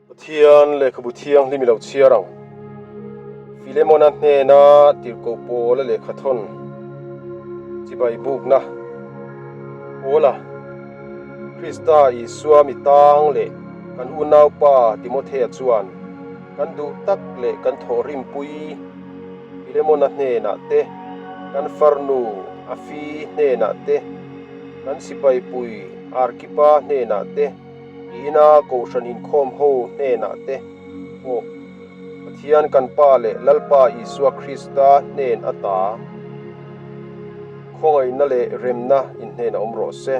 Pathian lehkhabu thianghlim i lo chhiar ang. Filemona hnena tirhkoh Paula lehkha thawn chibai bukna Paula, Krista Isua mi tang leh kan unaupa Timothea chuan kan duh tak leh kan thawhrimpui Filemona hnenah te, kan farnu Afi hnenah te, kan sipaipui Arkipa hnenah te, Ina Kohhran inkhawm ho hnenah te pawh Pathian kan Pa leh Lalpa Isua Krista hnen ata khawngaihna leh remna inhnen a awm rawh se.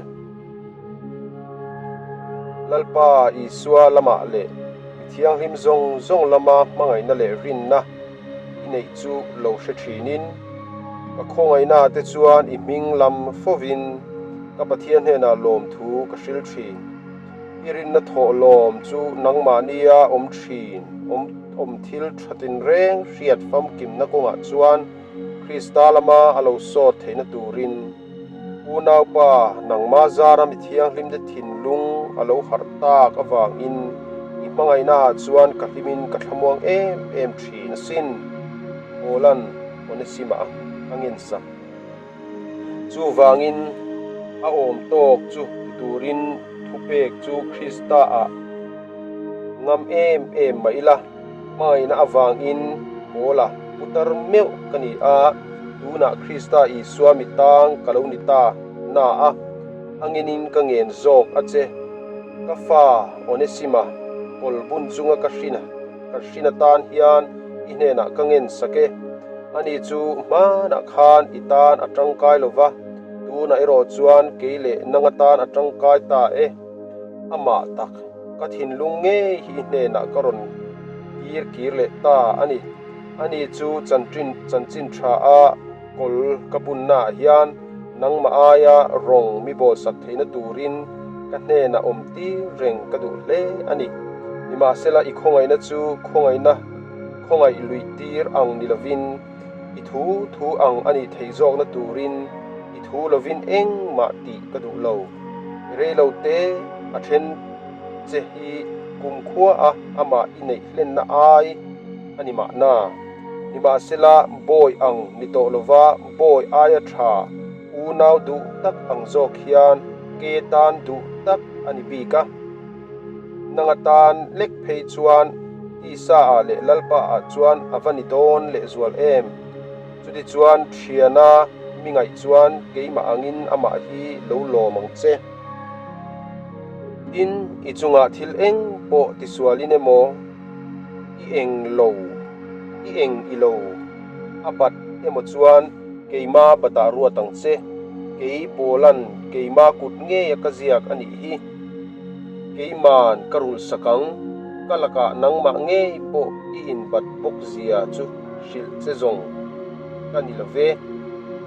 Lalpa Isua lamah leh mi thianghlim zawng zawng lama hmangaihna leh rinna i neih chu lo hre thinin, ka khawngaihna te chuan i hming lam fovin ka Pathian hnenah lawmthu ka hril thin. I rinna thawhlawm chu nangmahnia awm thin, awm awm thil tha tinreng hriat famkimna kawngah chuan Krista lama a lo sawt theihna turin Unaupa, nangmah zara mi thianghlimte thinlung a lo harh tak avangin i hmangaihnaah chuan ka hlimin ka thlamuang em em thin asin, Paula'n Onesima a ngensak. Chuvangin a awm tawk chu ti turin thupek chu Krista-ah ngam em em mah ila. Hmangaihna avangin Paula putar meuh ka ni a, tunah Krista Isua mi tang ka lo ni ta na a, a ngenin ka ngen zawk a che. Ka fa Onesima kawl bun chunga ka hrin ka hrin atan hian i hnenah ka ngen sak e. Ani chu hmanah khan i tan a tangkai lo va, tunah erawh chuan kei leh nang atan a tangkai ta e. Amah tak. Ka thinlung ngei hi i hnenah ka rawn kir kir leh ta a ni. Ani chu chanchin chanchin tha a kawl ka bunnaah hian nangmah aia rawng mi bawlsak theihna turin ka hnenah awm tir reng ka duh hle a ni. Nimahsela i khawngaihna chu khawngaihna khawngaih luih tir ang ni lovin i thu thu ang a nih theih zawkna turin i thu lovin engmah tih ka duh lo. I rei lo te a then che hi kumkhua a amah i neih hlenna ai a ni mahna. Nimahsela bawi ang ni tawh lova bawi aia tha unau duh tak ang zawk hian ke tan duh tak a ni bik a. Nanga tan lek phei chuan tisa ah leh Lalpa ah chuan a va ni dawn lehzual em? Chutichuan thiana mi ngaih chuan keimah angin amah hi lo lawm ang che. Tin, i chungah thil eng pawh tisualin emaw, i eng lo, i eng i lo a bat emaw chuan keima batah ruat ang che. Kei Paula'n keima kut ngeia ka ziak a nih hi. Keima'n ka rulhsak ang, ka lakah nangmah ngei pawh i inbat bawk zia chu hrilh che zawng ka ni lo ve.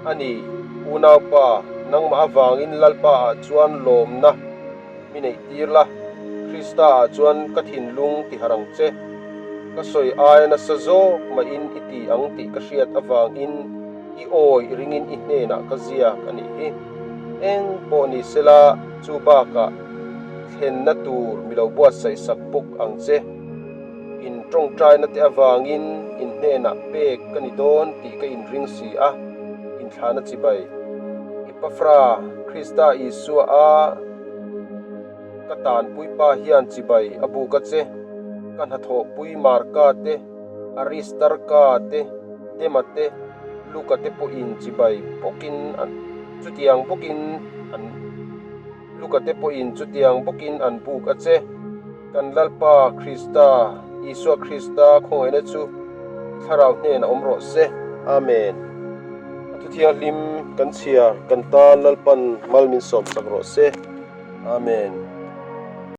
A ni, unaupa, nangmah avangin Lalpa ah chuan lawmna mi neih tir la, Krista ah chuan ka thinlung ti harh ang che. Ka sawi aia nasa zawk mahin i ti ang tih ka hriat avangin i awi ringin i hnenah ka ziak a nih hi. Eng pawh ni sela, chu bakah thlenna tur mi lo buatsaih sak bawk ang che. In tawngtaina te avangin in hnenah pek ka ni dawn tih ka inring si a, inthlahna chibai. Epafra, Krista Isua a ka tanpuipa hian chibai a buk a che. Ka hnathawhpui Marka te, Aristarka te, Dema te, Luka te pawhin chibai bawkin an chutiang bawkin an Luka te pawhin chutiang bawkin an buk a che. Kan Lalpa Krista, Isua Krista khawngaihna chu i thlarau hnenah awm rawh se. Amen. A thuthianghlim kan chhiar kan tan Lalpan mal min sawmsak rawh se. Amen.